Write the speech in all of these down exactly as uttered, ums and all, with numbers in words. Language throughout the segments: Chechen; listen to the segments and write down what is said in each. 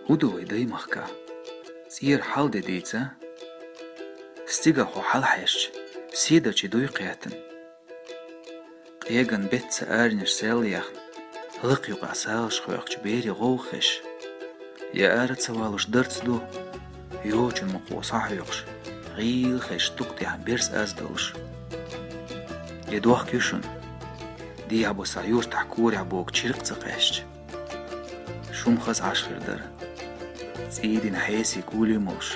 ХӀун ду вай Даймахкахь? ЦӀера хьал де дийца? Стигал хьо хьалхьаьжча, седарчий дуй кхеттана? Къеган бетта аренаш сел яхна, лакха юкъахь салаш хьоькхучу берийн гӀовгӀа хезаш? Я ара ца валуш дарц ду, йочун мукъо схьахьоькхуш, гӀийла хезаш дукха тӀехь берс аз долуш? Я дохк ю шуна, дехьа бусахь юртахь корехь богу чиркх ца къаьстича? Шума хаза Ӏаш хир дара. ЦӀийдина хьесий гули молуш,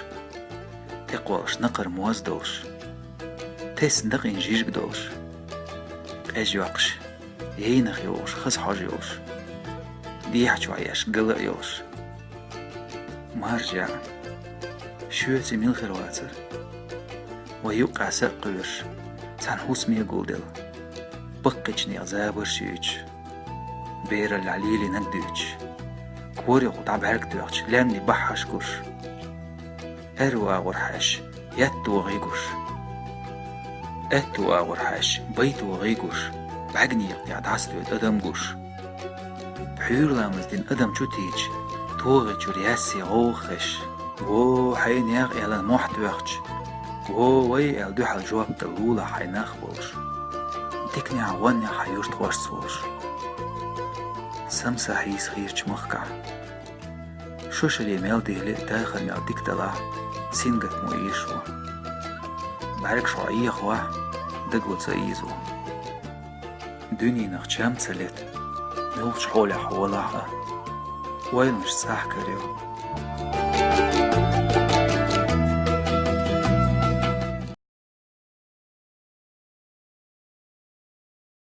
текхолуш накхара моз долуш, тесна дакъийна жижиг долуш, къежа йоккхуш, яйнах йогӀуш, хаза хьожа йолуш, дехьа чохь еш гала а йолуш. Маржа, шоьца мила хир вацара? Вай юккъехь са а кхоьруш, цхьана хӀусаме гулделла, баккхийчу нехан забарш юьйцуш, бераллехь лелийнарг дуьйцуш, корехула дӀа бӀаьрг тоьхча, лаьмнийн баххьаш гуш, аьрру агӀор хьаьжча, ятто гӀий гуш, аьтту агӀор хьаьжча, байто гӀий гуш, бӀаьгнийн тӀехь дӀасадоьду адам гуш. Пхьуьйра ламаз дина адам чу тийча, тогӀи чуьра яьсси гӀовгӀа хезаш. Во, хьенех аьлла мохь тоьхча, во, вай аьлла дуьхьал жоп дала лулахь хьайн нах болуш. Диканехь, воннехь хьан юьртахошца волуш. Самсахь йийса хийрачу махкахь. Шо шаре мел дели а, дахар мел дика далахь, сингаттамо ийша ву. БӀаьргаш хьо Ӏехавахь, даго ца ийзаво. Дуьненах чам ца лета, муьлхачу хьолехь хьо валахь а, ойланаш сахь карайо.